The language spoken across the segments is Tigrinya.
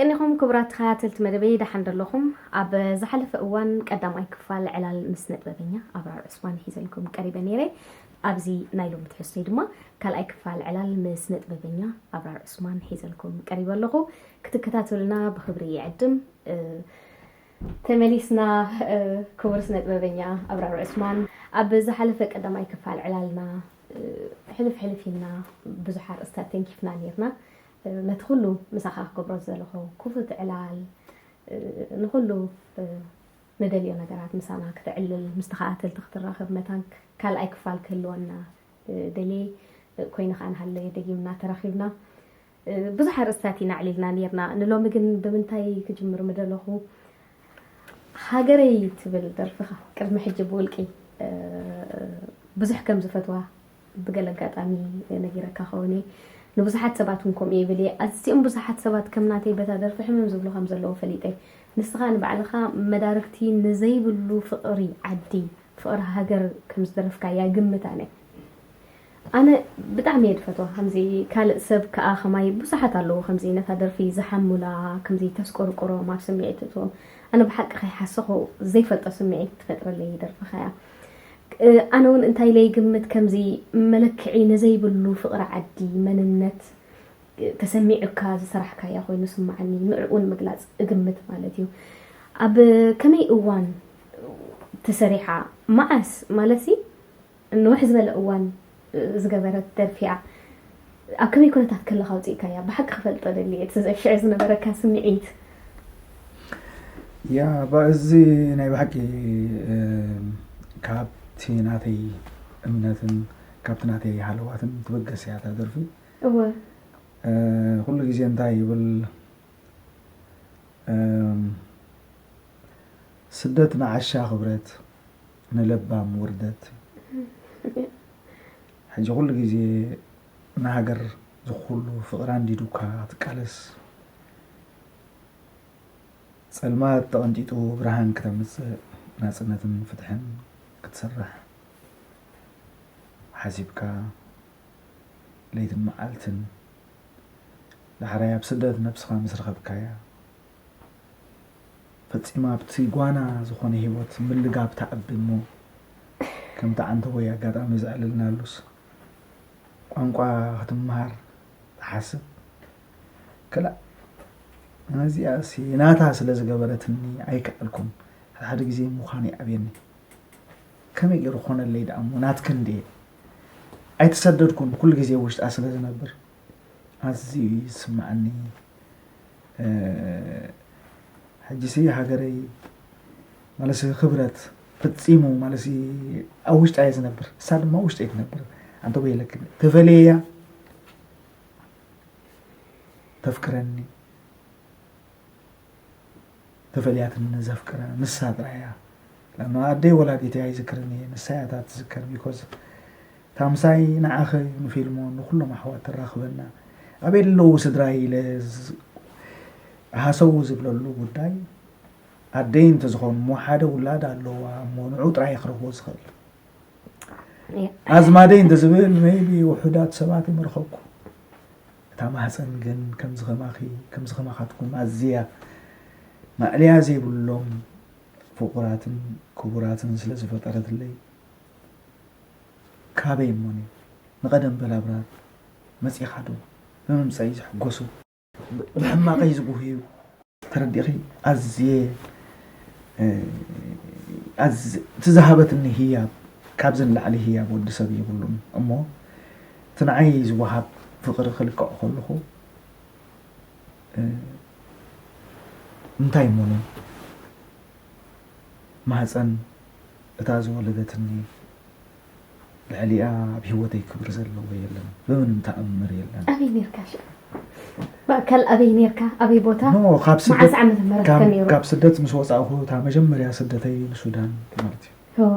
ቀኒኹም ክቡራት ተኸታተልቲ መደበይ፣ ደሓን ደለኹም? ኣብ ዝሓለፈ እዋን ቀዳማይ ክፋል ዕላል ምስ ነጥበበኛ ኣብራር ዑስማን ሒዘልኩም ቀሪበ ነይረ። ኣብዚ ናይ ሎሚ ትሕዝቶይ ድማ ካልኣይ ክፋል ዕላል ምስ ነጥበበኛ ኣብራር ዑስማን ሒዘልኩም ቀሪበ ኣለኹ። ክትከታተሉና ብኽብሪ ይዕድም። እ፣ ተመሊስና፣ እ፣ ክቡር ስነ ጥበበኛ ኣብራር ዑስማን፣ ኣብ ዝሓለፈ ቀዳማይ ክፋል ዕላልና፣ እ፣ ሕልፍ ሕልፍ ኢልና ብዙሕ ኣርእስታት ተንኪፍና ነይርና። እ፣ ነቲ ኩሉ ምሳኻ ክገብሮ ዝደለኹ ክፉት ዕላል፣ እ፣ ንኹሉ፣ እ፣ ንደልዮ ነገራት ምሳና ክተዕልል፣ ምስ ተኸታተልቲ ክትራኸብ መታን ካልኣይ ክፋል ክህልወና፣ እ፣ ደልየ፣ እ፣ ኮይኑ ከኣ ንሃለየ ደጊምና ተራኺብና። እ፣ ብዙሕ ኣርእስታት ኢና ኣዕሊልና ነይርና። ንሎሚ ግን ብምንታይ ክጅምር ምደለኹ? ሃገረይ ትብል ደርፍኻ ቅድሚ ሕጂ ብውልቂ፣ እ፣ ብዙሕ ከም ዝፈትዋ ብገለ ኣጋጣሚ ነጊረካ ከውን እየ። ንብዙሓት ሰባት እውን ከምኡ ይብል እየ። ኣዝዮም ብዙሓት ሰባት ከም ናተይ በታ ደርፊ ሕምም ዝብሉ ከም ዘለዉ ፈሊጠ እየ። ንስኻ ንባዕልኻ መዳርግቲ ንዘይብሉ ፍቕሪ ዓዲ፣ ፍቕሪ ሃገር ከም ዝደረፍካያ ይግምት ኣነ። ኣነ ብጣዕሚ እየ ዝፈትዋ። ከምዚ ካልእ ሰብ ከኣ ከማይ ብዙሓት ኣለዉ፣ ከምዚ ነታ ደርፊ ዝሓሙላ፣ ከምዚ ተስቆርቁሮም፣ ኣብ ስምዒት እትዎም። ኣነ ብሓቂ ከይሓሰኹ ዘይፈልጦ ስምዒት ትፈጥረለይ ደርፍኻ እያ። እ፣ ኣነ እውን እንታይ ኢለ ይግምት፣ ከምዚ መለክዒ ንዘይብሉ ፍቕሪ ዓዲ፣ መንነት፣ እ፣ ተሰሚዑካ ዝሰራሕካያ ኮይኑ ስምዓኒ፣ ንዕኡ ንምግላጽ እግምት ማለት እዩ። ኣብ ከመይ እዋን ተሰሪሓ? መዓስ? ማለትሲ ንውሕ ዝበለ እዋን ዝገበረት ደርፊ እያ። ኣብ ከመይ ኩነታት ከለኻ ኣውጺእካያ? ብሓቂ ክፈልጦ ደሊ እየ፣ እቲ ዘ-፣ ሽዑ ዝነበረካ ስምዒት። ያ፣ ባ-፣ እዚ ናይ ብሓቂ፣ እ፣ ካብቲ ናተይ እምነትን ካብቲ ናተይ ሃለዋትን ትብገስ እያ እታ ደርፊ። እወ። እ፣ ኩሉ ግዜ እንታይ ይብል፣ እም፣ ስደት ንዓሻ ክብረት፣ ንለባም ውርደት። ሕጂ ኩሉ ግዜ ንሃገር ዝኹሉ ፍቕራ እንዲዱካ ትቃለስ። ጸልማት ተቐንጢጡ ብርሃን ክተምጽእ፣ ናጽነትን ፍትሕን ክትሰርሕ ሓሲብካ፣ ለይትን መዓልትን ዳሕራይ ኣብ ስደት ነብስኻ ምስ ረኸብካያ፣ ፈጺማ ኣብቲ ጓና ዝኾነ ህይወት ምልጋብ ትኣቢ እሞ፣ ከምቲ ዓንተቦይ ኣጋጣሚ ዘዕለልናሉስ፣ ቋንቋ ክትምሃር ትሓስብ። ክላእ፣ ነዚኣሲ ናታ ስለ ዝገበረትኒ ኣይከኣልኩን። ሓደ ሓደ ግዜ ምዃን ይኣብየኒ። ከመይ ገይሩ ኮነለይ ደኣ እሞ ናትክን ድየ? ኣይተሰደድኩን፣ ኩሉ ግዜ ውሽጣ ስለ ዝነብር። ኣዝዩ እዩ ዝስምዓኒ። እ፣ ሕጂሲ ሃገረይ ማለትሲ ክብረት ፈጺሙ ማለትሲ ኣብ ውሽጣ እየ ዝነብር፣ እሳ ድማ ኣብ ውሽጠይ ትነብር። ኣንተ በይለክን ተፈልየያ ተፍቅረኒ። ተፈልያትኒ ዘፍቅራ ንሳ ጥራይ እያ። ለኣኖ ኣደይ ወላዲተይ ኣይዝክርን እየ፣ ንሳ እያ እታ ትዝከር። ቢኮዝ እታ ምሳይ ንዓኺ ንፊልሞን ንኹሎም ኣሕዋት ተራኽበና። ኣበይ ኣለዉ ስድራይ ኢለ ዝ-፣ ሃሰው ዝብለሉ ጉዳይ ኣደይ እንተዝኾን እሞ ሓደ ውላድ ኣለዋ እሞ ንዑ ጥራይ ክረኽቦ ዝኽእል። እያ። ኣዝማደይ እንተዝብል ሜይቢ ውሑዳት ሰባት ይምርኸኩ። እታ ማህፀን ግን ከምዚ ከማኺ፣ ከምዚ ከማኻትኩም ኣዝያ ማእለያ ዘይብሎም ፍቑራትን ክቡራትን ስለ ዝፈጠረትለይ፣ ካበይ እሞኒ ንቐደም በላብራ መጺኻ ዶ ብምምጻይ ዝሕጎሱ፣ ብሕማቐይ ዝጉህዩ፣ ተረዲእኺ? ኣዝየ፣ እ፣ ኣዝ-፣ እቲ ዝሃበትኒ ህያብ ካብዚ ንላዕሊ ህያብ ወዲ ሰብ የብሉን እሞ፣ እቲ ንዓይ ዝወሃብ ፍቕሪ ክልክዖ ከለኹ፣ እ፣ እንታይ እሞኒ ማህፀን እታ ዝወለደትኒ ልዕሊኣ ኣብ ህይወተይ ክብሪ ዘለዎ የለን፣ ብምንም ተኣምር የለን። ኣበይ ነርካ ሽዑ? ማእከል ኣበይ ነርካ? ኣበይ ቦታ? ኖ፣ ካብ ስደት፣ መዓስ ዓመተ ምህረት ካብ፣ ከ ነይሩ? ካብ ስደት ምስ ወጻእኹ እታ መጀመርያ ስደተይ ንሱዳን ማለት እዩ። እዋ።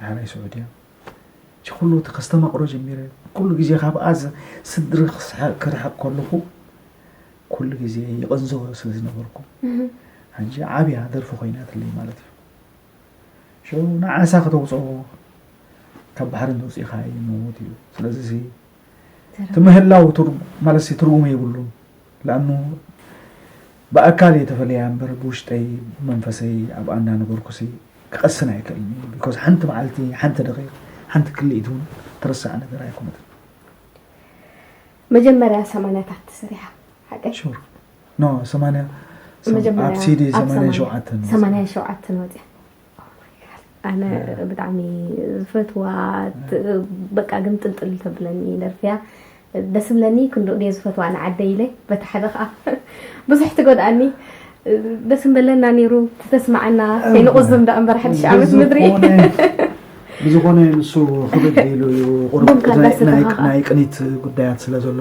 ዳሕራይ ስዑድያ። እቲ ኩሉ እቲ ከስተማቕሮ ጀሚረ። ኩሉ ግዜ ካብኣ ዝ-፣ ስድሪ ክስሐ-፣ ክርሕቕ ከለኹ ኩሉ ግዜ ይቕንዞ ስለ ዝነበርኩ፣ እህ። ሕጂ ዓብያ ደርፊ ኮይናትለይ ማለት እዩ። ሽዑ ንዓሳ ከተውፅኦ ካብ ባሕሪ እንተውፂእኻ ይመውት እዩ። ስለዚ እዚ ዘረባ። እቲ ምህላው ትርጉ-፣ ማለት ሲ ትርጉም የብሉን። ለኣኑ ብኣካል እየ ተፈለያ እምበር ብውሽጠይ ብመንፈሰይ ኣብኣ እንዳነበርኩሲ ክቐስን ኣይክእልን እዩ። ቢኮዝ ሓንቲ መዓልቲ፣ ሓንቲ ደቂቕ፣ ሓንቲ ክልኢት እውን ትርሳዕ ነገር ኣይኮነትን። መጀመርያ ሰማንያታት ተሰሪሓ ሓቀይ? ሹር ኖ ሰማንያ ኣብ መጀመርያ ሲዲ ኣብ ሰማንያ ሸውዓተ ሰማንያ ሸውዓተ ወፅያ። ኣነ ብጣዕሚ ዝፈትዋ ት- በቃ ግምጥልጥል ተብለኒ ደርፊያ ደስ ብለኒ። ክንድኡ ድየ ዝፈትዋ ንዓደይ ኢለ በቲ ሓደ ከዓ ብዙሕ ትጎድኣኒ። ደስ ምበለና ነይሩ ትተስማዓና ከይንቑዝም ዳ እምበር ሓድሽ ዓመት ምድሪ። ብዝኾነ ንሱ ክብድ ኢሉ እዩ ቁሩብ ቡንካ ናይ- እንዳሰተኻ ናይ- ኸዓ። ናይ ቅኒት ጉዳያት ስለ ዘሎ።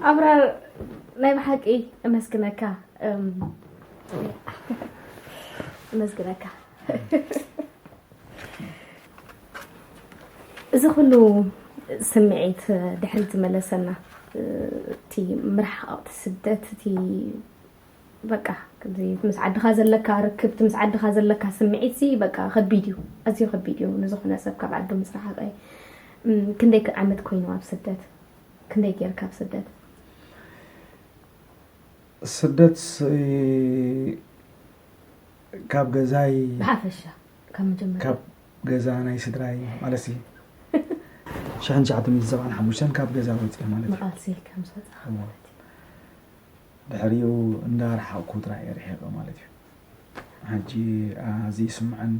ኣብራር፣ ናይ ብሓቂ እመስግነካ። እመስግነካ። እዚ ኩሉ ስምዒት ድሕሪት ዝመለሰና፣ እቲ ምርሓቕ፣ እቲ ስደት፣ እቲ በቃ ከምዚ ምስ ዓድኻ ዘለካ ርክብ፣ ምስ ዓድኻ ዘለካ ስምዒት ሲ በቃ ከቢድ እዩ፣ ኣዝዩ ከቢድ እዩ ንዝኾነ ሰብ ካብ ዓዱ ምስ ረሓቐ። ክንደይ ዓመት ኮይኑ ኣብ ስደት? ክንደይ ጌርካ ኣብ ስደት? ስደት ካብ ገዛይ ብሓፈሻ ካብ መጀመርያ ካብ ገዛ ናይ ስድራይ ማለት እዩ። ሽሕን ትሽዓተ ሚእትን ሰብዓን ሓሙሽተን ካብ ገዛ ወፅእ ማለት እዩ። መቓልሲ ኢልካ ምስ ወፃኻ እዎ። ማለት እዩ። ድሕሪኡ እንዳረሓቕኩ ጥራይ እየ ርሒቐ ማለት እዩ። ሕጂ እዚ ይስምዐኒ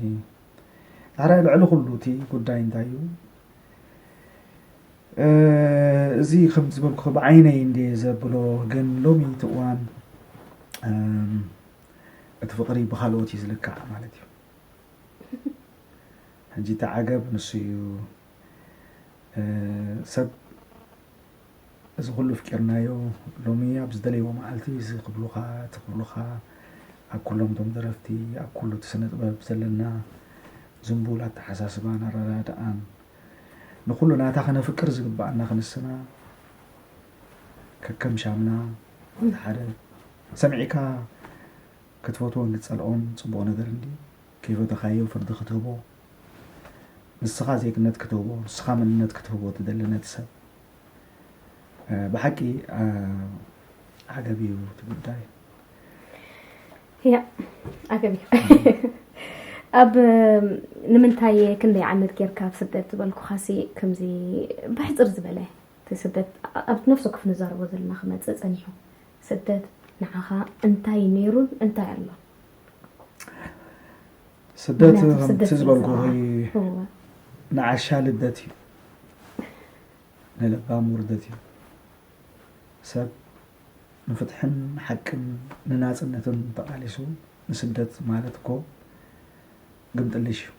ዳሕራይ ልዕሊ ኩሉ እቲ ጉዳይ እንታይ እዩ? እዚ ከም ዝበልኩ ብዓይነይ እንደ ዘብሎ ግን ሎሚ እቲ እዋን እቲ ፍቕሪ ብካልኦት እዩ ዝልካዕ ማለት እዩ። ሕጂ እቲ ዓገብ ንሱ እዩ። ሰብ እዚ ኩሉ ፍቂርናዮ ሎሚ ኣብ ዝደለይዎ መዓልቲ እዚ ክብሉኻ እቲ ክብሉኻ ኣብ ኩሎም እቶም ደረፍቲ ኣብ ኩሉ እቲ ስነ ጥበብ ዘለና ዝንቡል ኣተሓሳስባን ኣረዳድኣን ንኩሉ ናታ ከነፍቅር ዝግባኣና ክንስና ከከም ሻምና እቲ ሓደ ሰሚዕካ ክትፈትዎን ክትፀልኦን ፅቡቕ ነገር እንዲ ከይፈተኻዮ ፍርዲ ክትህቦ ንስኻ ዜግነት ክትህቦ ንስኻ መንነት ክትህቦ ትደሊ ነቲ ሰብ ብሓቂ ዓገብ እዩ እቲ ጉዳይ። ያ ዓገብ እዩ። ኣብ ንምንታይ ክንደይ ዓመት ጌርካ ኣብ ስደት ዝበልኩኻሲ ከምዚ ብሕፅር ዝበለ እቲ ስደት ኣብቲ ነፍሲ ወከፍ ንዛረቦ ዘለና ክመፅእ ፀኒሑ ስደት ንዓኻ እንታይ ነይሩን እንታይ ኣሎ? ስደት ምኽንያቱ ከምቲ ስደት ስለ ዝበልኩኺ ዘለዋ። እወ። ንዓሻ ልደት እዩ። ንለባም ውርደት እዩ። ሰብ ንፍትሕን ሓቅን ንናጽነትን ተቓሊሱ ንስደት ማለት እኮ ግምጥልሽ እዩ።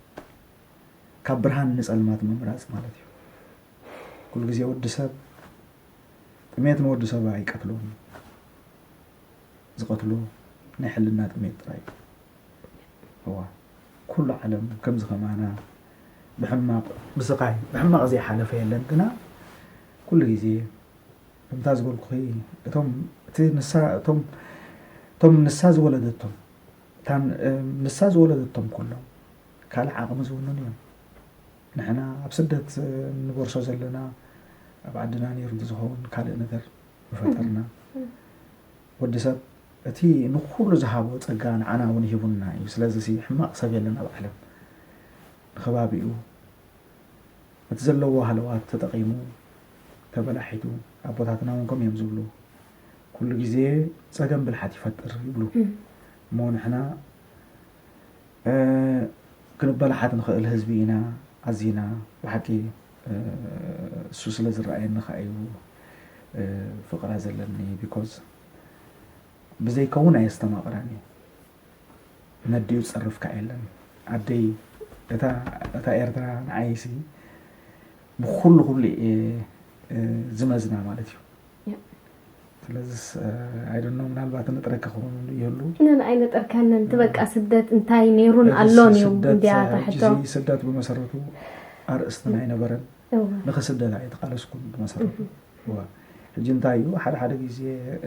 ካብ ብርሃን ንጸልማት ምምራጽ ማለት እዩ። ኩሉ ግዜ ወዲ ሰብ ጥሜት ንወዲ ሰብ ኣይቀትሎን። ዝቐትሎ ናይ ሕልና ጥሜት ጥራይ እዩ። እዋ ኩሉ ዓለም ከምዚ ከማና ብሕማቕ ብስቓይ ብሕማቕ ዘይሓለፈ የለን። ግና ኩሉ ግዜ ከምታ ዝበልኩኺ እቶም እቲ ንሳ እቶም እቶም ንሳ ዝወለደቶም እታ ን- ንሳ ዝወለደቶም ኩሎም ካልእ ዓቕሚ ዝውንን እዮም። ንሕና ኣብ ስደት ንበርሶ ዘለና ኣብ ዓድና ነይሩ እንተዝኸውን ካልእ ነገር ምፈጠርና። ወዲ ሰብ እቲ ንኹሉ ዝሃቦ ጸጋ ንዓና እውን ሂቡና እዩ። ስለዚ ሲ ሕማቕ ሰብ የለን ኣብ ዓለም። ንኸባቢኡ እቲ ዘለዎ ሃለዋት ተጠቒሙ ተበላሒቱ ኣቦታትና እውን ከምኡ እዮም ዝብሉ። ኩሉ ግዜ ጸገም ብልሓት ይፈጥር ይብሉ። እሞ ንሕና ክንበላሓት ንኽእል ህዝቢ ኢና ኣዚና ብሓቂ። እሱ ስለ ዝረኣየኒ ከዓ እዩ ፍቕራ ዘለኒ። ቢኮዝ ብዘይከውን ኣየስተማቕራን እዩ። ነዲኡ ዝፀርፍ ከዓ የለን። ኣደይ እታ ኤርትራ ንዓይሲ ብኩሉ ኩሉ እየ ዝመዝና ማለት እዩ። ስለዚስ ኣይደኖ ምናልባት ንጥረ ክኸውን ይህሉ። ንንኣይ ነጠርካነን ትበቃ ስደት እንታይ ነይሩን ኣሎን እዩ እንዲያ ታሕቶ። ስደት ብመሰረቱ ኣርእስትን ኣይነበረን። ንክስደት ኣይተቃለስኩን ብመሰረቱ። ሕጂ እንታይ እዩ ሓደ ሓደ ግዜ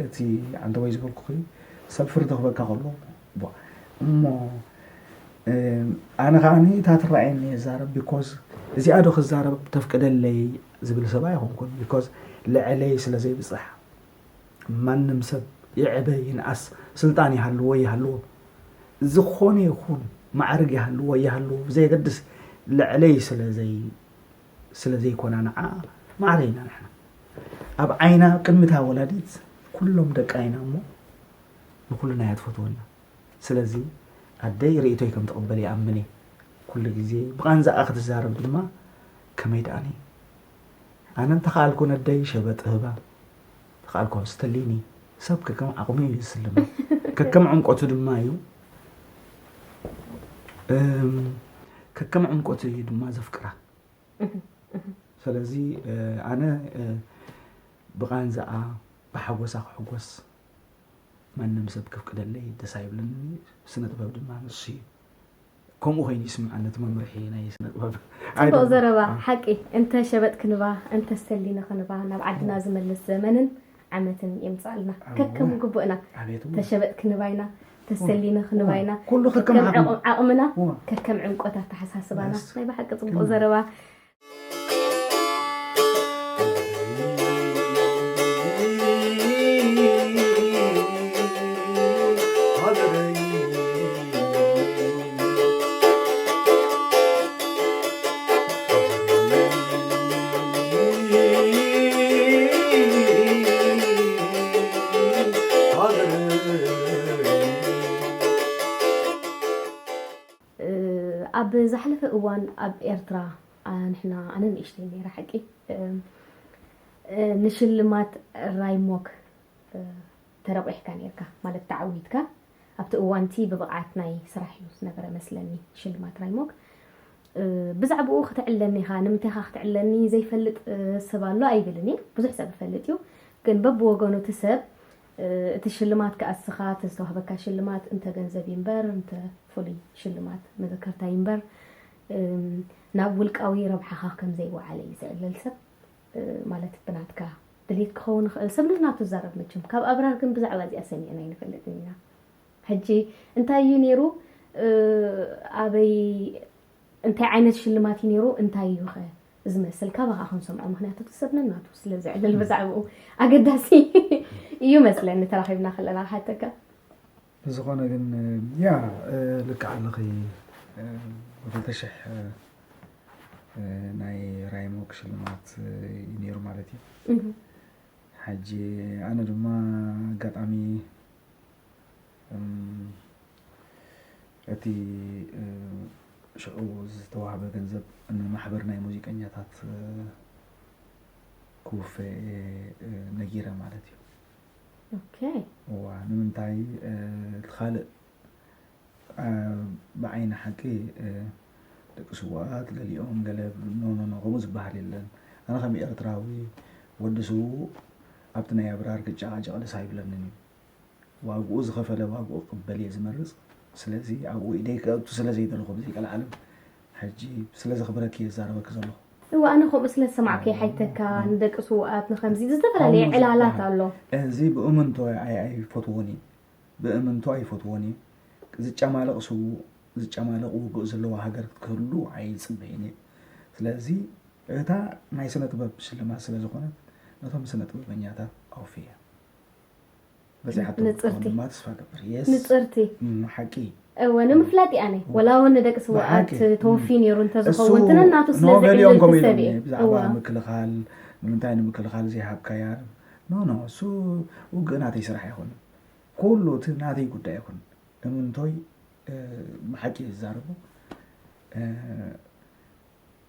እቲ ዓንተወይ ዝበልኩኺ ሰብ ፍርዲ ክበካ ከሎ እሞ ኣነ ከዓ እታ ትረኣየኒ የዛረብ ቢኮዝ እዚኣ ዶ ክዛረብ ተፍቅደለይ ዝብል ሰብ ኣይኮንኩን። ቢኮዝ ልዕለይ ስለ ዘይብፅሕ ማንም ሰብ ይዕበ ይንኣስ ስልጣን ይሃልዎ ይሃልዎ ዝኾነ ይኹን ማዕርግ ይሃልዎ ይሃልዎ ብዘየገድስ ልዕለይ ስለ ዘይኮና ንዓ ማዕረ ኢና ንሕና ኣብ ዓይና ቅድሚታ ወላዲት ኩሎም ደቂ ዓይና እሞ ንኩልና እያ ትፈትወና። ስለዚ ኣደይ ርእይቶይ ከም ትቕበል ይኣምን እየ። ኩሉ ግዜ ብቓንዛኣ ክትዛረብ ድማ ከመይ ደኣኒ ኣነ እንተኸኣልኩ ነደይ ሸበጥ ህባ ተኸኣልኩ ስተሊኒ ሰብ ከከም ዓቕሙ እዩ ዝስልማ ከከም ዕምቆቱ ድማ እዩ ከከም ዕምቆቱ እዩ ድማ ዘፍቅራ። ስለዚ ኣነ ብቓንዛኣ ብሓጎሳ ክሕጎስ ማንም ሰብ ከፍቅደለይ ደስ ኣይብለኒ። ስነ ጥበብ ድማ ንሱ እዩ። ከምኡ ኮይኑ ይስምዓኒ እቲ መምርሒ ናይ ስነ ጥበብ። ፅቡቕ ዘረባ ሓቂ። እንተ ሸበጥ ክንባ እንተ ሰሊነ ክንባ ናብ ዓድና ዝመልስ ዘመንን ዓመትን የምፅኣልና ከከም ግቡእና። ተሸበጥ ክንባይና ተሰሊነ ክንባይና ኩሉ ከከም ዓቕምና ከከም ዕምቆት ኣተሓሳስባና። ናይ ብሓቂ ፅቡቕ ዘረባ። ኣብ ዝሓለፈ እዋን ኣብ ኤርትራ ንሕና ኣነ ንእሽተይ ነይረ ሓቂ ንሽልማት ራይሞክ ተረቑሕካ ነርካ ማለት ተዓዊትካ ኣብቲ እዋንቲ ብብቕዓት ናይ ስራሕ እዩ ዝነበረ መስለኒ ሽልማት ራይሞክ ብዛዕባኡ ክትዕለኒ ኢኻ ንምንታይ ኢኻ ክትዕለኒ ዘይፈልጥ ሰብ ኣሎ ኣይብልን እየ ብዙሕ ሰብ ይፈልጥ እዩ ግን በብወገኑ እቲ ሰብ እቲ ሽልማት ከኣ እስኻ እቲ ዝተዋህበካ ሽልማት እንተ ገንዘብ እዩ እምበር እንተ ፍሉይ ሽልማት መዘከርታ እዩ እምበር ናብ ውልቃዊ ረብሓኻ ከም ዘይወዓለ እዩ ዝዕለል ሰብ ማለት ብናትካ ድሌት ክኸውን ይኽእል ሰብ ንናቱ ይዛረብ መቸም ካብ ኣብራር ግን ብዛዕባ እዚኣ ሰሚዕና ኣይንፈልጥን ኢና ሕጂ እንታይ እዩ ነይሩ ኣበይ እንታይ ዓይነት ሽልማት እዩ ነይሩ እንታይ እዩ ኸ ዝመስል ካባኻ ክንሰምዖ ምክንያቱ እቲ ሰብ ነናቱ ስለ ዝዕልል ብዛዕባኡ ኣገዳሲ እዩ መስለኒ ተራኺብና ከለና ክሓተካ ብዝኾነ ግን ያ ልክዕ ኣለኺ ብክልተ ሽሕ ናይ ራይሞክ ሽልማት እዩ ነይሩ ማለት እዩ። ሕጂ ኣነ ድማ ኣጋጣሚ እም፣ እቲ እ፣ ሽዑ ዝተዋህበ ገንዘብ ንማሕበር ናይ ሙዚቀኛታት እ፣ ክውፈ እየ እ፣ ነጊረ ማለት እዩ። ኦኬ። እዋ ንምንታይ እ፣ እቲ ካልእ እ፣ ብዓይኒ ሓቂ እ፣ ደቂ ስውኣት ገሊኦም ገለ ኖኖኖ ከምኡ ዝበሃል የለን። ኣነ ከም ኤርትራዊ ወዲ ስዉእ ኣብቲ ናይ ኣብራር ክጨቓጨቕ ደስ ኣይብለንን እዩ። ዋግኡ ዝኸፈለ ዋግኡ ክቕበል እየ ዝመርጽ። ስለዚ ኣብኡ ኢደይ ከእቱ ስለ ዘይደለኹ ብዚ ቀልዓለም ሕጂ ስለ ዘኽብረኪ እየ ዝዛረበኪ ዘለኹ። እወ ኣነ ከምኡ ስለ ዝሰማዕኩ እየ ሓይተካ ንደቂ ስውኣት ንኸምዚ ዝተፈላለየ ዕላላት ኣሎ። እዚ ብእምንቶ ኣይፈትዎን እዩ። ብእምንቶ ኣይፈትዎን እዩ። ዝጨማለቕ ስዉእ ዝጨማለቕ ውግእ ዘለዋ ሃገር ክትህሉ ኣይጽበይን እየ። ስለዚ እታ ናይ ስነ ጥበብ ሽልማት ስለ ዝኾነት ነቶም ስነ ጥበበኛታት ኣውፍየ። በዚሓቶ ክትኮን ድማ ተስፋ ገብር። የስ ንጽርቲ እም፣ ሓቂ እወ ንምፍላጥ እያ ኣነ ወላ እውን ንደቂ ስውኣት ብሓቂ፣ እም። ተወፊ ነይሩ እንተዝኸውን እሱ ትንናቱ ስለ ኖበል እዮም ከምኡ ዝዕልል ሰብ ኢሎም እየ ብዛዕባ እወ ምክልኻል ንምንታይ ንምክልኻል ዘይሃብካያ ኖ ኖ እሱ ውግእ ናተይ ስራሕ ኣይኮነን። ኩሉ እቲ ናተይ ጉዳይ ኣይኮነን። እምንቶይ እ፣ ብሓቂ እየ ዝዛረቦ እ፣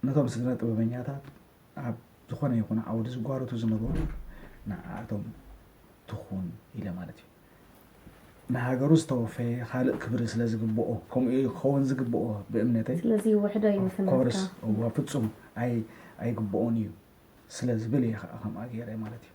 ነቶም ስነ ጥበበኛታት ኣብ ዝኾነ ይኹን ዓውዲ ዝጓረቱ ዝነበሩ ንዓኣቶም ትኹን ኢለ ማለት እዩ። ንሃገሩ ዝተወፈየ ካልእ ክብሪ ስለ ዝግብኦ ከምኡ እዩ ክኸውን ዝግብኦ ብእምነተይ ስለዚ ውሕዶ እዩ ኮርስ ፍናትካ እዋ ፍጹም ኣይ ኣይግብኦን እዩ ስለ ዝብል እየ ከዓ ከምኣ ገይረ ማለት እዩ።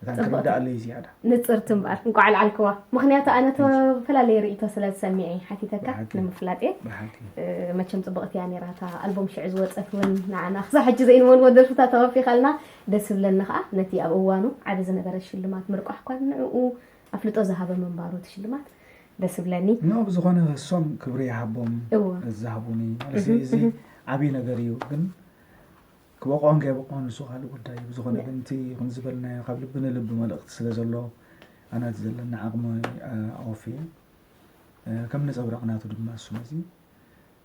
እታ ጽብቕቲ። ክርዳኣለይ ዝያዳ። ንጽርቲ እምበኣር እንቋዕ ኣልዓልክዋ ምኽንያቱ ኣነ ተፈላለየ ርእይቶ ስለ ዝሰሚዐ እየ ሓቲተካ ብሓቂ። ንምፍላጥ እየ ብሓቂ። እ፣ መቸም ጽብቕቲ እያ ነይራ እታ ኣልቦም ሽዑ ዝወጸት እውን ንዓና ክሳብ ሕጂ ዘይንመልዎ ደርፍታት ተወፊኻልና ደስ ዝብለኒ ከዓ ነቲ ኣብ እዋኑ ዓቢ ዝነበረ ሽልማት ምርቋሕ እኳ ንዕኡ ኣፍልጦ ዝሃበ ምንባሩ እቲ ሽልማት ደስ ዝብለኒ ኖ ብዝኾነ እሶም ክብሪ ይሃቦም እወ ዝሃቡኒ ማለት እህ፣ እዚ እህ። ዓብዪ ነገር እዩ ግን ክበቕዖን ከይበቕዖን ንሱ ካልእ ጉዳይ እዩ። ብዝኾነ ግን እቲ ከም ዝበልናዮ ካብ ልቢ ንልቢ መልእኽቲ ስለ ዘሎ ኣነ እቲ ዘለኒ ዓቕሚ ኣወፍየ ከም ነፀብራቕ ናቱ ድማ እሱ ነዚ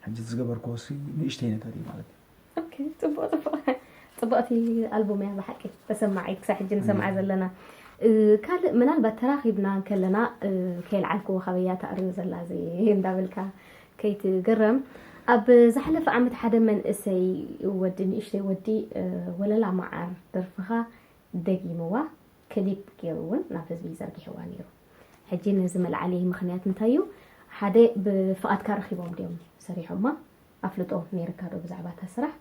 ሕጂ እቲ ዝገበርክዎ ሲ ንእሽተይ ነገር እዩ ማለት እዩ። ኦኬ፣ ጽቡቕ ጽቡቕ ጽቡቕቲ ኣልቡም እያ ብሓቂ ተሰማዒት ክሳብ ሕጂ ንሰምዓ ዘለና። ካልእ ምናልባት ተራኺብና እንከለና ከየልዓልክዎ ካበያ ተዕርዮ ዘላ እዚ እንዳበልካ ከይትግረም። ኣብ ዝሓለፈ ዓመት ሓደ መንእሰይ ወዲ ንእሽተይ ወዲ ወለላ መዓር ደርፍኻ ደጊምዋ ክሊፕ ገይሩ እውን ናብ ህዝቢ ዘርጊሕዋ ነይሩ። ሕጂ ነዚ መልዓሊ ምኽንያት እንታይ እዩ? ሓደ ብፍቓድካ ረኺቦም ድዮም ሰሪሖማ? ኣፍልጦ ነይርካ ዶ ብዛዕባ እታ ስራሕ?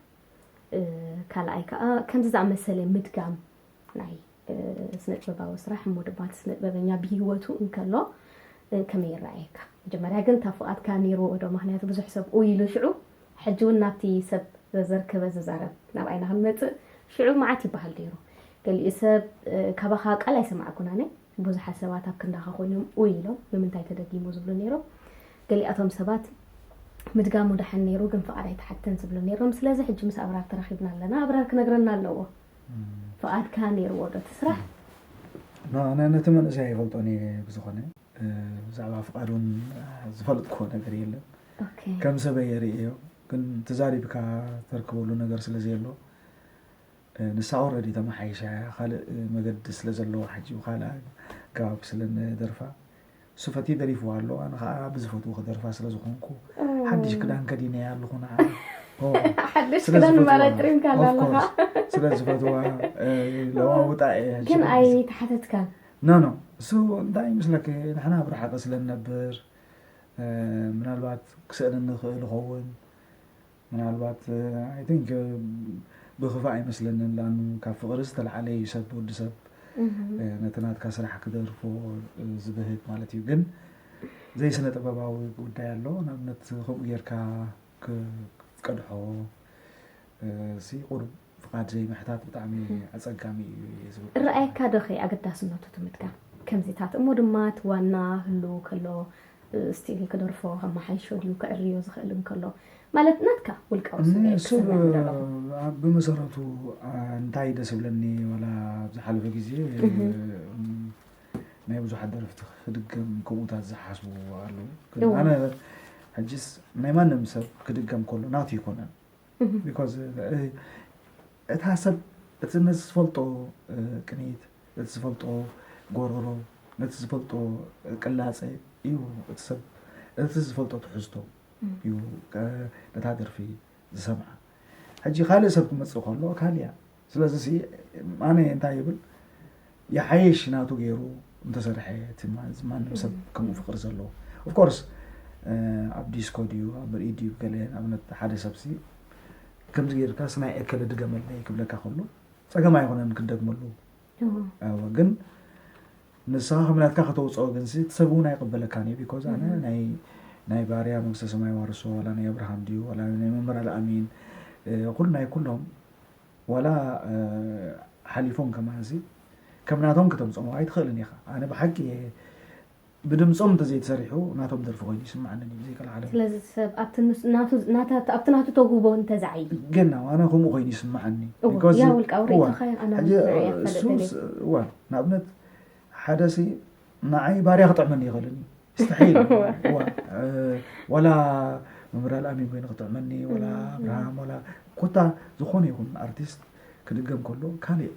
ካልኣይ ከዓ ከምዚ ዝኣመሰለ ምድጋም ናይ ስነ ጥበባዊ ስራሕ እሞ ድማ እቲ ስነ ጥበበኛ ብሂወቱ እንከሎ ከመይ ይረኣየካ? መጀመርያ ግን እታ ፍቓድካ ነይርዎ ዶ? ምኽንያቱ ብዙሕ ሰብ ኡይ ኢሉ ሽዑ ሕጂ እውን ናብቲ ሰብ ዘዘርከበ ዝዛረብ ናብ ዓይና ክንመፅእ ሽዑ መዓት ይበሃል ነይሩ። ገሊኡ ሰብ ካባኻ ቃል ኣይሰማዕኩን ኣነ ብዙሓት ሰባት ኣብ ክንዳኻ ኮይኖም ኡይ ኢሎም ንምንታይ ተደጊሙ ዝብሉ ነይሮም። ገሊኣቶም ሰባት ምድጋሙ ደሓን ነይሩ ግን ፍቓድ ኣይተሓተን ዝብሉ ነይሮም። ስለዚ ሕጂ ምስ ኣብራር ተራኺብና ኣለና። ኣብራር ክነግረና ኣለዎ። ፍቓድካ ነይርዎ ዶ እቲ ስራሕ? ኣነ ነቲ መንእሰይ ኣይፈልጦን እየ ብዝኾነ ብዛዕባ ፍቓድ እውን ዝፈልጥክዎ ነገር የለን። ከም ሰበይ የርእዮ ግን ተዛሪብካ ተርክበሉ ነገር ስለ ዘየሎ ንሳ ኦረዲ ተመሓይሻ እያ ካልእ መገዲ ስለ ዘለዋ ሕጂ ብካልእ ኣገባብ ስለ ንደርፋ እሱ ፈትዩ ደሪፍዋ ኣሎ ኣነ ከዓ ብዝፈትዎ ክደርፋ ስለ ዝኾንኩ ሓድሽ ክዳን ከዲነያ ኣለኹ ንዓ ሓድሽ ክዳን ማለት ሪምካ ኣለኻ ስለ ዝፈትዋ ለዋውጣ እየ ግን ኣይተሓተትካን ኖ ኖ እሱ እንታይ ይመስለክ ንሕና ብርሓቂ ስለ ንነብር ምናልባት ክስእነኒ ይኽእል ይኸውን ምናልባት I think ብኽፋእ ኣይመስለንን ላኑ ካብ ፍቕሪ ዝተለዓለ እዩ ሰብ ወዲ ሰብ ነቲ ናትካ ስራሕ ክደርፎ ዝብህግ ማለት እዩ ግን ዘይ ስነ ጥበባዊ ጉዳይ ኣሎ ንኣብነት ከምኡ ጌርካ ክትቀድሖ ሲ ቁሩብ ፍቓድ ዘይምሕታት ብጣዕሚ ኣጸጋሚ እዩ እየ ዝብል እረኣየካ ዶ ኸ ኣገዳስነቱ እቲ ምድጋም ከምዚታት እሞ ድማ እቲ ዋና ህልው ከሎ ስቲል ክደርፎ ከመሓይሾ ድዩ ክዕርዮ ዝኽእል እንከሎ ማለት ናትካ ውልቃዊ ስምዒት እሱ ክሰምዕ ምደለኹ። ብመሰረቱ እንታይ ደስ ይብለኒ ዋላ ኣብ ዝሓለፈ ግዜ ናይ ብዙሓት ደረፍቲ ክድገም ከምኡታት ዝሓስቡ ኣለዉ ግን እወ። ኣነ ሕጅስ ናይ ማንም ሰብ ክድገም ከሎ ናቱ ይኮነን because እታ ሰብ እቲ ነቲ ዝፈልጦ ቅኒት ነቲ ዝፈልጦ ጎረሮ ነቲ ዝፈልጦ ቅላፀ እዩ እቲ ሰብ እቲ ዝፈልጦ ትሕዝቶ እዩ ነታ ደርፊ ዝሰምዓ። ሕጂ ካልእ ሰብ ክመፅእ ከሎ ካልያ። ስለዚ ኣነ እንታይ ይብል፣ ይሓየሽ ናቱ ገይሩ እንተሰርሐ፣ ማንም ሰብ ከምኡ ፍቅሪ ዘለዎ ኦፍኮርስ ኣብ ዲስኮ ድዩ ኣብ ምርኢት ድዩ ገለ ኣብነት ሓደ ሰብሲ ከምዚ ገይርካ ስናይ እከለ ድገመለይ ክብለካ ከሎ ጸገም ኣይኮነን ክደግመሉ። ግን ንስኻ ከም ናትካ ከተውፅኦ ግንሲ እቲ ሰብ እውን ኣይቕበለካን እዩ። ቢኮዝ ኣነ ናይ ባርያ መንግስተ ሰማይ ዋርሶ ዋላ ናይ ኣብርሃም ድዩ ዋላ ናይ መምህር ኣልኣሚን ኩሉ ናይ ኩሎም ዋላ ሓሊፎም ከማንሲ ከም ናቶም ክተምፅኦ ኣይትኽእልን ኢኻ። ኣነ ብሓቂ ብድምፆም እንተዘይተሰሪሑ ናቶም ደርፊ ኮይኑ ይስምዓኒ እዩ ብዘይቀልዓለም። ስለዚ ሰብ ኣብቲ ናቱ ተውህቦ እንተዘዓይ ግን ኣነ ከምኡ ኮይኑ ይስምዓኒ። እዋ ንኣብነት ሓደ ሲ ንዓይ ባርያ ክጥዕመኒ ይኽእልን እዩ። ስተሒል ዋላ መምህር ኣልኣሚን ኮይኑ ክጥዕመኒ ዋላ ኣብርሃም ዋላ ኮታ ዝኾነ ይኹን ኣርቲስት ክድገም ከሎ ካልእ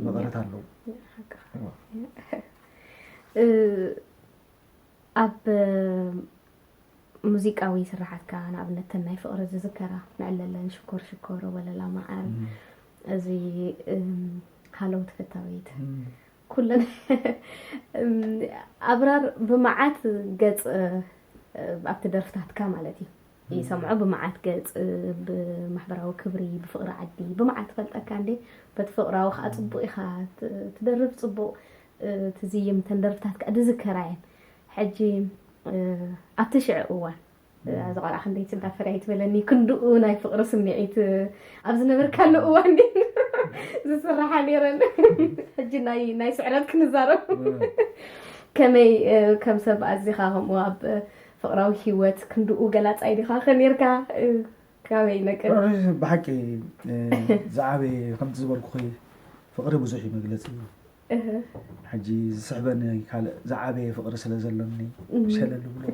መቐረት ኣለዎ። ኣብ ሙዚቃዊ ስራሓትካ ንኣብነት ተን ናይ ፍቕሪ ዝዝከራ ንዕለለን ሽኮር ሽኮር ወለላ መዓር እዚ ሃለው ተፈታዊት ኩለን ኣብራር ብመዓት ገፅ ኣብቲ ደርፍታትካ ማለት እዩ ይሰምዖ ብመዓት ገፅ ብማሕበራዊ ክብሪ ብፍቕሪ ዓዲ ብመዓት ፈልጠካ እንዴ በቲ ፍቕራዊ ከዓ ፅቡቅ ኢኻ ትደርፍ ፅቡቅ ትዝይም ተን ደርፍታት ከዓ ድዝከራ እየን ሕጂ ኣብቲ ሽዕ እዋን እዛ ቆልዓ ክንደይ ፅንታ ፍርያይ ትበለኒ ክንድኡ ናይ ፍቅሪ ስምዒት ኣብ ዝነበርካሉ እዋን ግን ዝስራሓ ነይረን ሕጂ ናይ ናይ ስዕረት ክንዛረብ ከመይ ከም ሰብ ኣዚኻ ከምኡ ኣብ ፍቅራዊ ሂወት ክንድኡ ገላፃይ ዲኻ ከ ነርካ ካበይ ነቅል ብሓቂ ዝዓበየ ከምቲ ዝበልኩኺ ፍቅሪ ብዙሕ እዩ መግለፂ እዩ ሕጂ ዝስሕበኒ ካልእ ዝዓበየ ፍቅሪ ስለ ዘለኒ ሸለል ብሎ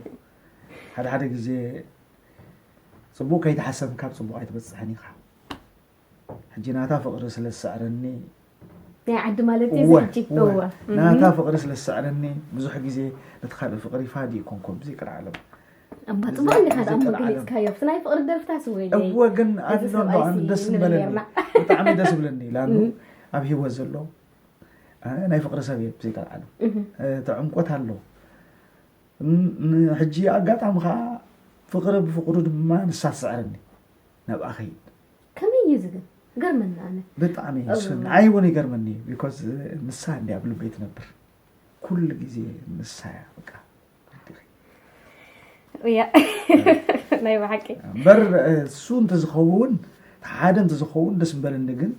ሓደ ሓደ ግዜ ፅቡቅ ከይተሓሰብ ካብ ፅቡቅ ኣይትበፅሕን ኢኻ ሕጂ ናታ ፍቅሪ ስለ ዝስዕረኒ ናይ ዓዲ ማለት እዩ እወ ሕጂ እወ እወ ናታ ፍቅሪ ስለ ዝስዕረኒ ብዙሕ ግዜ ነቲ ካልእ ፍቅሪ ፋዲ ይኮንኮ ብዘይ ቅርዓለም እባ ፅቡቅ እንዲኻ ደኣ እሞ ገሊፅካዮ ኣብቲ ናይ ፍቅሪ ደርፍታስ ወይለይ እወ ግን እዚ ኣድሎ ሰብኣይሲ ኣነ ደስ ንብል ዝበለኒ ኔርና ብጣዕሚ ደስ ዝብለኒ ላኑ ኣብ ሂወት ዘሎ ኣነ ናይ ፍቅሪ ሰብ እየ ብዘይ ቅርዓለም እቲ ዕምቆት ኣሎ ሕጂ ኣጋጣሚ ከዓ ፍቅሪ ብፍቅሩ ድማ ንሳ ትስዕረኒ ናብኣ ከይድ ከመይ እዩ ዝግን ገርመና ኣነ ብጣዕሚ እሱ ንዓይ እውን ይገርመኒ እዩ because ንሳ እንዲያ ኣብ ልበይ ትነብር ኩሉ ግዜ ንሳ እያ በቃ ወዲኺ እያ ናይ ብሓቂ እምበር እሱ እንተዝኸውን ሓደ እንተዝኸውን ደስ ምበለኒ ግን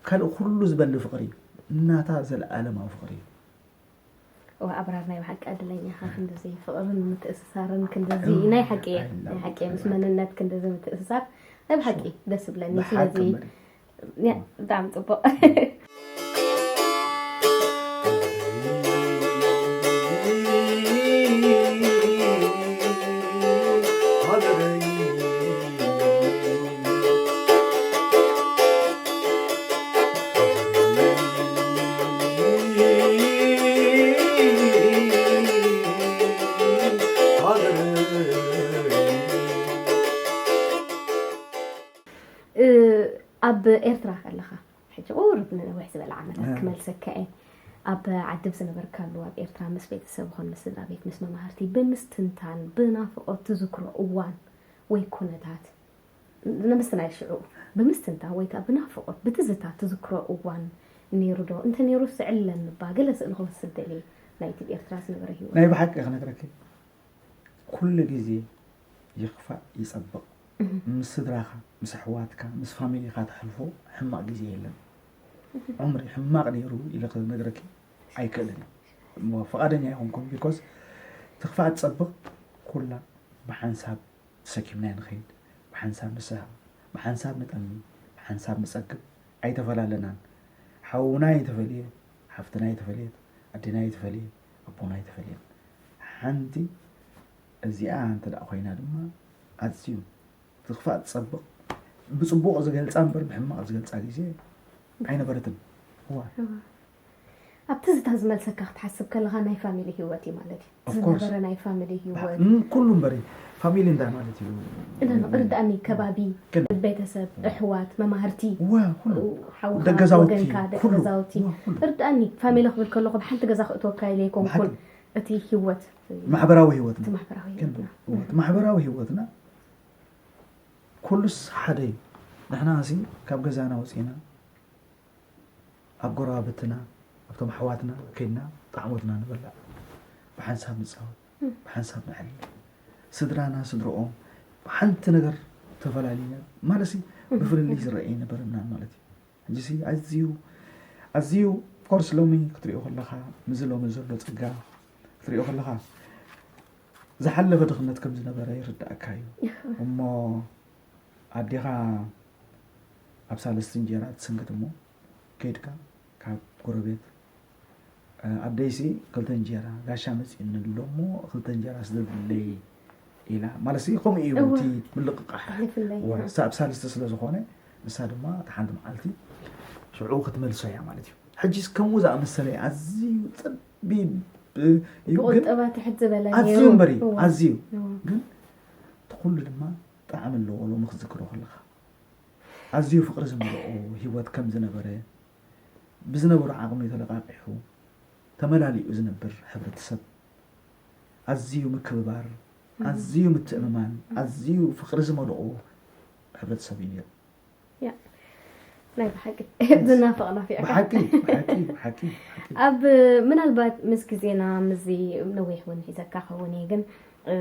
ካልእ ኩሉ ዝበሊ ፍቅሪ እዩ እናታ ዘለኣለማዊ ፍቅሪ እዩ ኣብራር ናይ ብሓቂ ዕድለኛ ኢኻ ክንድዚ ፍቕርን ምትእስሳርን ክንድዚ ናይ ሓቂ ናይ ሓቂ ምስ መንነት ክንድዚ ምትእስሳር ናይ ብሓቂ ደስ ዝብለኒ ስለዚ ብጣዕሚ ፅቡቕ ኣብ ኤርትራ ከለኻ ሕጂ ቁሩብ ንነዊሕ ዝበለ ዓመታት ክመልሰካ እየ ኣብ ዓዲ ብዝነበርካሉ ኣብ ኤርትራ ምስ ቤተሰብ ኾን ምስ ስድራ ቤት ምስ መማህርቲ ብምስትንታን ብናፍቆት ትዝክሮ እዋን ወይ ኩነታት ንምስናይ ሽዑ ብምስትንታ ወይ ከዓ ብናፍቆት ብትዝታ ትዝክሮ እዋን ነይሩ ዶ? እንተ ነይሩ ስዕለኒ እባ ገለ ስእሊ ክወስድ ደልየ ናይቲ ብኤርትራ ዝነበረ ህይወት። ናይ ብሓቂ ክነግረኪ ኩሉ ግዜ ይኽፋእ ይጸብቕ ምስ ስድራኻ ምስ ኣሕዋትካ ምስ ፋሚሊኻ ተሕልፎ ሕማቕ ግዜ የለን። ዑምሪ ሕማቕ ነይሩ ኢለ ክነግረኪ ኣይክእልን እየ። እሞ ፍቓደኛ ኣይኮንኩን because ትኽፋእ ትጸብቕ ኩላ ብሓንሳብ ተሰኪምናዮ ንኸይድ፣ ብሓንሳብ ንስሕቕ፣ ብሓንሳብ ንጠሚ፣ ብሓንሳብ ንጸግብ፣ ኣይተፈላለናን። ሓውና ኣይተፈልየ፣ ሓፍትና ኣይተፈልየት፣ ኣዴና ኣይተፈልየ፣ ኣቦና ኣይተፈልየን። ሓንቲ እዚኣ እንተ ደኣ ኮይና ድማ ኣዝዩ ትኽፋእ ትጸብቕ። ብጽቡቕ ዝገልጻ እምበር ብሕማቕ ዝገልጻ ግዜ ኣይነበረትን። እዋ። ኣብ ትዝታ ዝመልሰካ ክትሓስብ ከለኻ ናይ ፋሚሊ ህይወት እዩ ማለት እዩ። Of course. ዝነበረ ናይ ፋሚሊ ህይወት እም፣ ኩሉ እምበሪ ፋሚሊ እንታይ ማለት እዩ? እነ እርዳእኒ ከባቢ ግን- ቤተሰብ ኣሕዋት መማህርቲ ዋ ኩሉ ሓውኻ ደገዛውቲ ወገንካ ደቂ ኩሉ ገዛውቲ ዋ፣ ኩሉ እርዳእኒ ፋሚሊ ክብል ከለኹ ብሓንቲ ገዛ ክእትወካ ኢለ ኣይኮንኩን ብሓቂ እቲ ህይወት ማሕበራዊ ህይወትና ማሕበራዊ ግን ህይወትና እወ፣ እቲ ማሕበራዊ ህይወትና ኩሉስ ሓደ እዩ። ንሕና ሲ ካብ ገዛና ወፂና ኣብ ጎረባብትና ኣብቶም ኣሕዋትና ከይድና ጣዕሞትና ንበላዕ፣ ብሓንሳብ ንፃወት፣ ብሓንሳብ ንዕልል። ስድራና ስድረኦም ሓንቲ ነገር ተፈላሊና ማለት ሲ ብፍልልይ ዝረአ ኣይነበረናን ማለት እዩ። ሕጂ ሲ ኣዝዩ ኣዝዩ ኮርስ ሎሚ ክትሪኦ ከለኻ ምስዚ ሎሚ ዘሎ ፀጋ ክትሪኦ ከለኻ ዝሓለፈ ድኽነት ከም ዝነበረ ይርዳእካ እዩ። እሞ ኣዴኻ ኣብ ሳልስቲ እንጀራ ትስንክት እሞ ከይድካ ካብ ጎረቤት ኣደይሲ ክልተ እንጀራ ጋሻ መፂኡኒ ኣሎ እሞ ክልተ እንጀራ ስደድለይ ኢላ ማለት ሲ ከምኡ እዩ እወ። እቲ ምልቕቓሕ ይፍለይ ወ- ኣብ ሳልስቲ ስለ ዝኾነ ንሳ ድማ እቲ ሓንቲ መዓልቲ ሽዑ ክትመልሶ እያ ማለት እዩ። ሕጂስ ከምኡ ዝኣመሰለ ኣዝዩ ፀቢብ እዩ ግን ብቁጠባ ትሕት ዝበለ ኣዝዩ ነይሩ። እምበሪ እወ። ኣዝዩ እወ። ግን እቲ ኩሉ ድማ ጣዕሚ ኣለዎ ሎሚ ክትዝክሮ ከለኻ ኣዝዩ ፍቕሪ ዝመልኦ ህይወት ከም ዝነበረ ብዝነበሮ ዓቕሚ ተለቃቂሑ ተመላሊኡ ዝነብር ሕብረተሰብ ኣዝዩ ምክብባር ኣዝዩ ምትእምማን ኣዝዩ ፍቕሪ ዝመልኦ ሕብረተሰብ እዩ ነይሩ። ናይ ብሓቂ ዝናፍቕ ናፊቕካ ብሓቂ ብሓቂ ብሓቂ ብሓቂ ኣብ ምናልባት ምስ ግዜና ምስዚ ነዊሕ እውን ሒዘካ ኸውን እየ ግን እ፣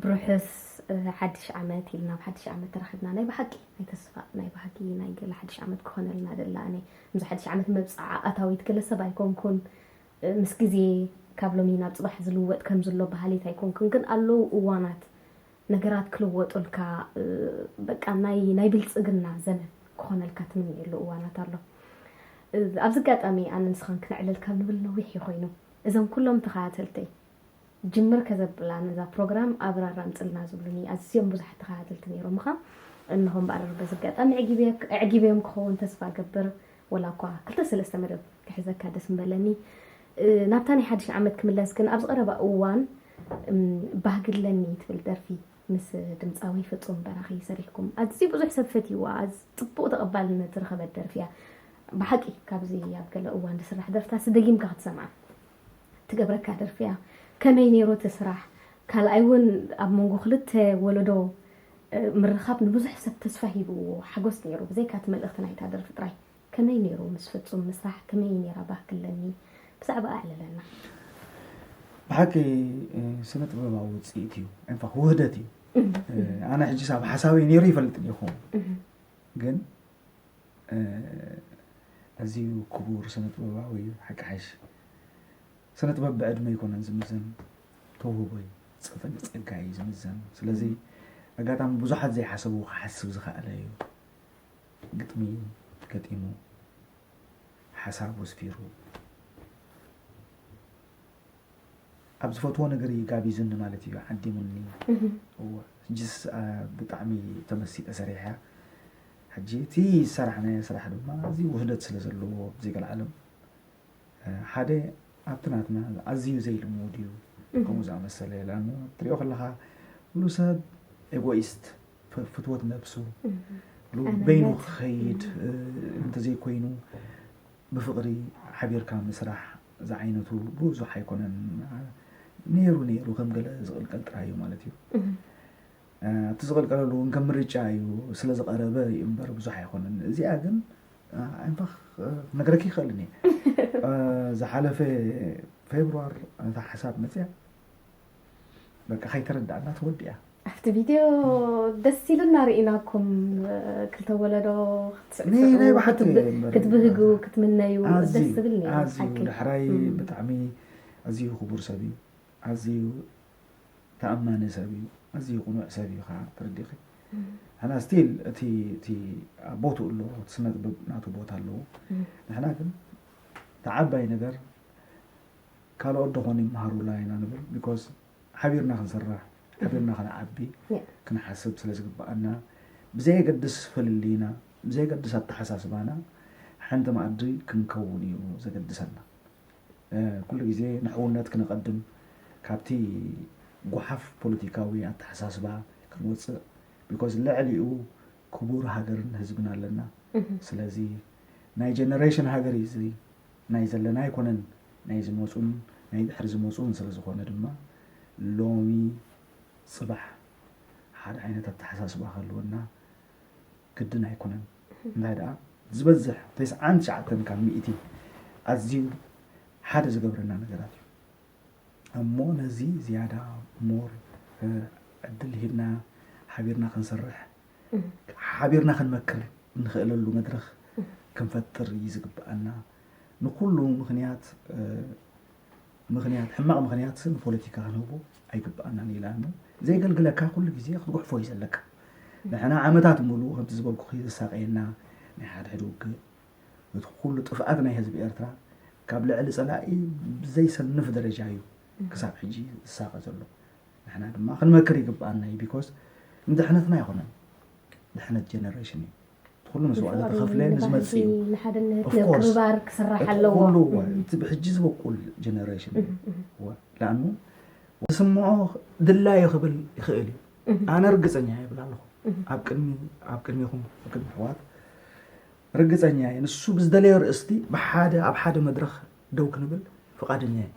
ብርሑስ እ፣ ሓድሽ ዓመት ኢልና ኣብ ሓድሽ ዓመት ተራኺብና ናይ ብሓቂ ናይ ተስፋ ናይ ባህጊ ናይ ገለ ሓድሽ ዓመት ክኾነልና ደላ ኣነ ምስ ሓድሽ ዓመት መብፅዓ ኣታዊት ገለ ሰብ ኣይኮንኩን እ፣ ምስ ግዜ ካብ ሎሚ ናብ ፅባሕ ዝልወጥ ከም ዝሎ ባህሊት ኣይኮንኩን ግን ኣለዉ እዋናት ነገራት ክልወጡልካ እ፣ በቃ ናይ ናይ ብልፅግና ዘመን ክኾነልካ ትምንየሉ እዋናት ኣሎ እ፣ ኣብዚ ኣጋጣሚ ኣነ ንስኻን ክነዕልል ካብ ንብል ነዊሕ እዩ ኮይኑ እዞም ኩሎም ተኸታተልተይ ጅምር ከዘብላ ነዛ ፕሮግራም ኣብራር ኣምፅልና ዝብሉኒ ኣዝዮም ብዙሓት ተኸታተልቲ ነይሮምኻ እንሆ እምበኣር በዚ ኣጋጣሚ ኣዕጊበዮም ክኸውን ተስፋ ገብር ወላ እኳ ክልተ ሰለስተ መደብ ክሕዘካ ደስ ምበለኒ ናብታ ናይ ሓድሽ ዓመት ክምለስ ግን ኣብዚ ቀረባ እዋን ባህግለኒ ትብል ደርፊ ምስ ድምፃዊ ፍፁም በራኺ ሰሪሕኩም ኣዝዩ ብዙሕ ሰብ ፈትይዋ ጽቡቕ ተቐባልነት ዝረኸበት ደርፊ እያ ብሓቂ ካብዚ ኣብ ገለ እዋን ዝስራሕ ደርፍታት ደጊምካ ክትሰምዓ ትገብረካ ደርፊ እያ ከመይ ነይሩ እቲ ስራሕ ካልኣይ እውን ኣብ መንጎ ክልተ ወለዶ ምርኻብ ንብዙሕ ሰብ ተስፋ ሂብዎ ሓጎስ ነይሩ ብዘይካ እቲ መልእኽቲ ናይታ ደርፊ ጥራይ ከመይ ነይሩ ምስ ፍጹም ምስራሕ ከመይ ነይራ ባህግለኒ ብዛዕባ ኣዕልለና ብሓቂ ስነ ጥበባዊ ውፅኢት እዩ እንፋ ውህደት እዩ ኣነ ሕጂ ሳብ ሓሳበይ ነይሩ ይፈልጥ ዲኹም ግን ኣዝዩ ክቡር ስነ ጥበባዊ እዩ ሓቂ ሓይሽ ስነ ጥበብ ብዕድመ ኣይኮነን ዝምዘን ተውህቦ እዩ ፀፈኒ ፀጋ እዩ ዝምዘን ስለዚ ኣጋጣሚ ብዙሓት ዘይሓሰቡ ክሓስብ ዝኸኣለ እዩ ግጥሚ ገጢሙ ሓሳቡ ኣስፊሩ ኣብ ዝፈትዎ ነገር እዩ ጋቢዙኒ ማለት እዩ ዓዲሙኒ ሕጅስ ብጣዕሚ ተመሲጠ ሰሪሐ ሕጂ እቲ ዝሰራሕናዮ ስራሕ ድማ እዚ ውህደት ስለ ዘለዎ ብዘይ ገለ ዓለም ሓደ ኣብቲ ናትና ኣዝዩ ዘይልሙድ እዩ ከምኡ ዝኣመሰለ ላሞ ትሪኦ ከለኻ ኩሉ ሰብ ኤጎይስት ፍትወት ነብሱ በይኑ ክኸይድ እንተዘይኮይኑ ብፍቕሪ ሓቢርካ ምስራሕ ዝዓይነቱ ብዙሕ ኣይኮነን ነይሩ ነይሩ ከም ገለ ዝቕልቀል ጥራይ እዩ ማለት እዩ እቲ ዝቐልቀለሉ እውን ከም ምርጫ እዩ ስለ ዝቐረበ እዩ እምበር ብዙሕ ኣይኮነን እዚኣ ግን እንፋኽ ክነግረኪ ይኽእል እኒ ዝሓለፈ ፌብሩዋር ነታ ሓሳብ መፅያ በቃ ከይተረዳእና ተወዲኣ ኣብቲ ቪድዮ ደስ ኢሉና ርኢናኩም ክልተ ወለዶ ክትብህጉ ክትምነዩ ደስ ዝብል ኣዝዩ ዳሕራይ ብጣዕሚ ኣዝዩ ክቡር ሰብ እዩ ኣዝዩ ተኣማኒ ሰብ እዩ ኣዝዩ ቁኑዕ ሰብ እዩ ከዓ ተረዲኺ ሕና ስቲል እቲ እቲ ቦትኡ ኣሎ ስነ ጥበብ ናቱ ቦታ ኣለዎ ንሕና ግን ተዓባይ ነገር ካልኦት ደኾኑ ይመሃሩላ ኢና ንብል ቢኮዝ ሓቢርና ክንሰርሕ ሓቢርና ክንዓቢ ክንሓስብ ስለ ዝግበኣና ብዘየገድስ ፍልልይና ብዘየገድስ ኣተሓሳስባና ሓንቲ መኣዲ ክንከውን እዩ ዘገድሰና ኩሉ ግዜ ንሕውነት ክነቐድም፣ ካብቲ ጓሓፍ ፖለቲካዊ ኣተሓሳስባ ክንወፅእ፣ because ልዕሊኡ ክቡር ሃገርን ህዝብን ኣለና። ስለዚ ናይ ጀነሬሽን ሃገር እዩ እዚ፣ ናይ ዘለና ኣይኮነን፣ ናይ ዝመፁን ናይ ድሕሪ ዝመፁን ስለ ዝኾነ ድማ ሎሚ ፅባሕ ሓደ ዓይነት ኣተሓሳስባ ክህልወና ግድን ኣይኮነን። እንታይ ደኣ ዝበዝሕ ተስዓን ትሽዓተን ካብ ሚእቲ ኣዝዩ ሓደ ዝገብረና ነገራት እዩ። እሞ ነዚ ዝያዳ ሞር ዕድል ሂብና ሓቢርና ክንሰርሕ ሓቢርና ክንመክር እንኽእለሉ መድረኽ ክንፈጥር እዩ ዝግብኣና። ንኩሉ ምኽንያት ምኽንያት ሕማቕ ምኽንያት ንፖለቲካ ክንህቦ ኣይግብኣናን ኢላ እሞ ዘየገልግለካ ኩሉ ግዜ ክትጉሕፎ እዩ ዘለካ። ንሕና ዓመታት ሙሉእ ከምቲ ዝበልኩኺ ዘሳቀየና ናይ ሓድሕድ ውግእ እቲ ኩሉ ጥፍኣት ናይ ህዝቢ ኤርትራ ካብ ልዕሊ ጸላኢ ብዘይሰንፍ ደረጃ እዩ ክሳብ ሕጂ ዝሳቐ ዘሎ። ንሕና ድማ ክንመክር ይግብኣና እዩ። Because ንድሕነትና ኣይኮነን፣ ድሕነት ጀነሬሽን እዩ። እቲ ኩሉ መስዋእቲ ዝኸፍለ ንዝመጽእ እዩ። ንሓድነት ንምክብባር ክስራሕ ኣለዎ። እቲ ብሕጂ ዝበቁል ጀነሬሽን እዩ። ለኣኑ ዝስምዖ ድላዩ ክብል ይኽእል እዩ። ኣነ ርግጸኛ ይብል ኣለኹ ኣብ ቅድሚ ኣብ ቅድሚኹም ኣብ ቅድሚ ኣሕዋት ርግጸኛ እየ። ንሱ ብዝደለዮ ርእስቲ ብሓደ ኣብ ሓደ መድረኽ ደው ክንብል ፍቓደኛ እየ።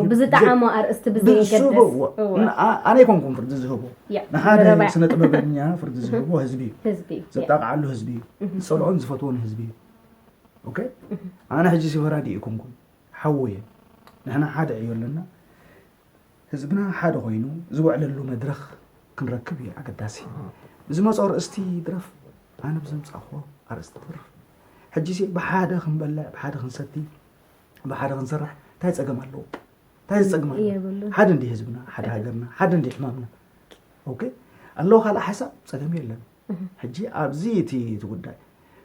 ብዝጠዓሞ ኣርእስቲ ብዘየገድስ ኣነ ኣይኮንኩም ፍርዲ ዝህቦ ንሓደ ስነ ጥበበኛ ፍርዲ ዝህቦ ህዝቢ እዩ። ዘጣቕዓሉ ህዝቢ እዩ። ዝፀልኦን ዝፈትዎን ህዝቢ እዩ። ኣነ ሕጂ ሲፈራዲ ኣይኮንኩም ሓወየ ንሕና ሓደ ዕዮ ኣለና። ህዝብና ሓደ ኮይኑ ዝውዕለሉ መድረኽ ክንረክብ እዩ ኣገዳሲ። ዝመፆ ኣርእስቲ ይድረፍ ኣነ ብዘምፃእኹዎ ኣርእስቲ ትድረፍ። ሕጂሲ ብሓደ ክንበልዕ ብሓደ ክንሰቲ ብሓደ ክንሰርሕ እንታይ ፀገም ኣለዎ? እንታይ ዝፀግም ኣሎ? ሓደ እንዲ ህዝብና ሓደ ሃገርና ሓደ እንዲ ሕማምና ኦኬ ኣለዎ ካልእ ሓሳብ ፀገም የለን። ሕጂ ኣብዚ እቲ እቲ ጉዳይ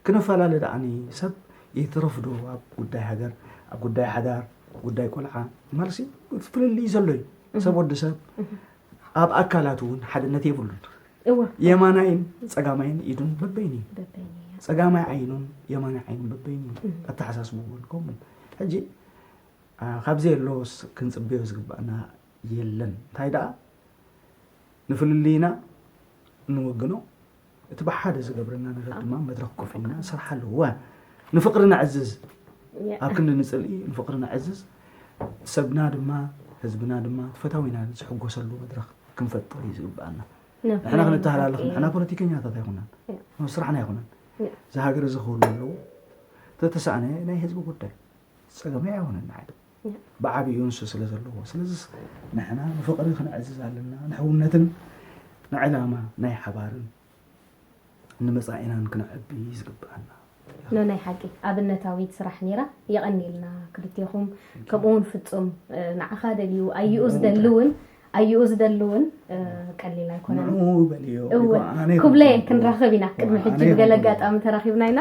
ክንፈላለ ደኣኒ ሰብ ይትረፍ ዶ ኣብ ጉዳይ ሃገር ኣብ ጉዳይ ሓዳር ጉዳይ ቆልዓ ማለሲ ፍልልይ ዘሎ እዩ። ሰብ ወዲ ሰብ ኣብ ኣካላት እውን ሓድነት የብሉን። የማናይን ፀጋማይን ኢዱን በበይኑ እዩ። ፀጋማይ ዓይኑን የማናይ ዓይኑን በበይኑ እዩ። ኣተሓሳስብኡ እውን ከምኡ ሕጂ ካብዚ የሎስ ክንፅበዮ ዝግባእና የለን። እንታይ ደኣ ንፍልልይና ንወግኖ እቲ ብሓደ ዝገብረና ነገር ድማ መድረኽ ኮፍ ኢልና ንሰርሓሉ። እወ ንፍቕሪ ነዕዝዝ፣ ኣብ ክንዲ ንፅልኢ ንፍቕሪ ነዕዝዝ፣ ሰብና ድማ ህዝብና ድማ ፈታዊና ዝሕጎሰሉ መድረኽ ክንፈጥር እዩ ዝግበኣና። ንሕና ክንተሃላልኽ ንሕና ፖለቲከኛታት ኣይኮናን፣ ስራሕና ኣይኮነን። እዚ ሃገር እዚ ክህሉ ኣለዎ፣ ተተሳእነ ናይ ህዝቢ ጉዳይ። ፀገመይ ኣይኮነን ንዓይ ብዓብዩ ንሱ ስለ ዘለዎ። ስለዚስ ንሕና ንፍቕሪ ክነዕዝዝ ኣለና፣ ንሕውነትን ንዕላማ ናይ ሓባርን ንመፃኢናን ክነዕቢ ዝግብኣና። ኖ ናይ ሓቂ ኣብነታዊት ስራሕ ነይራ። የቐንየልና ክልቴኹም። ከምኡ እውን ፍጹም ንዓኻ ደልዩ ኣዩኡ ዝደሊ እውን ኣዩኡ ዝደሊ እውን ቀሊል ኣይኮነን። ንዕኡ በልዮ። እወ፣ እኮ ኣነ ኩብለየ ኣይኮንኩን። ክንራኸብ ኢና። ቅድሚ እወ፣ ሕጂ ኣነ ብገለ ኣይኮንኩን። ኣጋጣሚ ተራኺብና ኢና።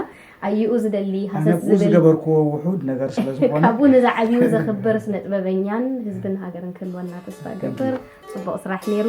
ኣዩኡ ዝደሊ ኣነ ሃሰስ ብኡ ዝብል ዝገበርክዎ ውሑድ ነገር ስለ ዝኾነ ካብኡ ንዝዓብዩ ዘኽብር ስነ ጥበበኛን ህዝብን ሃገርን ክህልወና ተስፋ እገብር። ጽቡቕ ስራሕ ነይሩ።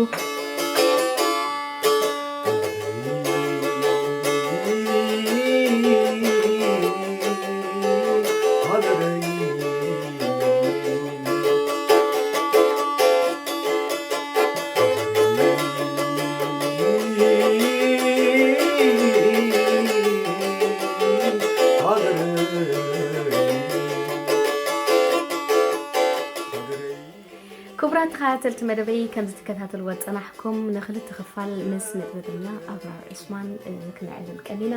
ክቡራት ተኸታተልቲ መደበይ፣ ከም ዝትከታተልዎ ዝጸናሕኩም ንኽልተ ክፋል ምስ ስነ ጥበበኛ ኣብራር ዑስማን፣ እ፣ ክነዕልል ቀኒና።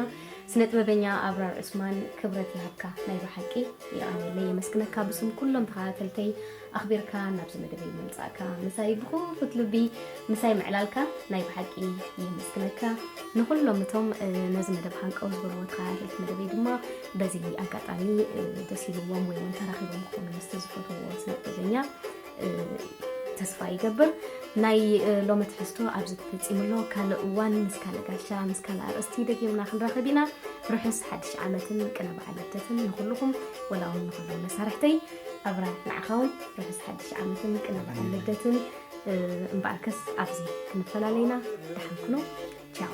ስነ ጥበበኛ ኣብራር ዑስማን፣ ክብረት ይሃብካ፣ ናይ ብሓቂ የቐንየለይ፣ የመስግነካ ብስም ኩሎም ተኸታተልተይ ኣኽቢርካ ናብዚ መደበይ ምምጻእካ። ምሳይ ብኽፉት ልቢ ምሳይ ምዕላልካ ናይ ብሓቂ የመስግነካ። ንኹሎም እቶም፣ እ፣ ነዚ መደብ ሃንቀው ዝበልዎ ተኸታተልቲ መደበይ ድማ በዚ ኣጋጣሚ፣ እ፣ ደስ ኢልዎም ወይ እውን ተራኺቦም ክኾኑ ምስቲ ዝፈትውዎ ስነ ጥበበኛ፣ እ፣ ተስፋ ይገብር። ናይ፣ እ፣ ሎሚ ትሕዝቶ ኣብዚ ተፈጺሙ ኣሎ። ካልእ እዋን ምስ ካልእ ጋሻ፣ ምስ ካልእ ኣርእስቲ ደጊምና ክንራኸብ ኢና። ርሑስ ሓድሽ ዓመትን ቅነ በዓል ልደትን ንኹልኹም፣ ወላ እውን ንኹሎም መሳርሕተይ። ኣብራር ንዓኻ እውን ርሑስ ሓድሽ ዓመትን ቅነ በዓል ልደትን። እ፣ እምበኣርከስ ኣብዚ ክንፈላለ ኢና። ደሓን ኩኑ። ቻው።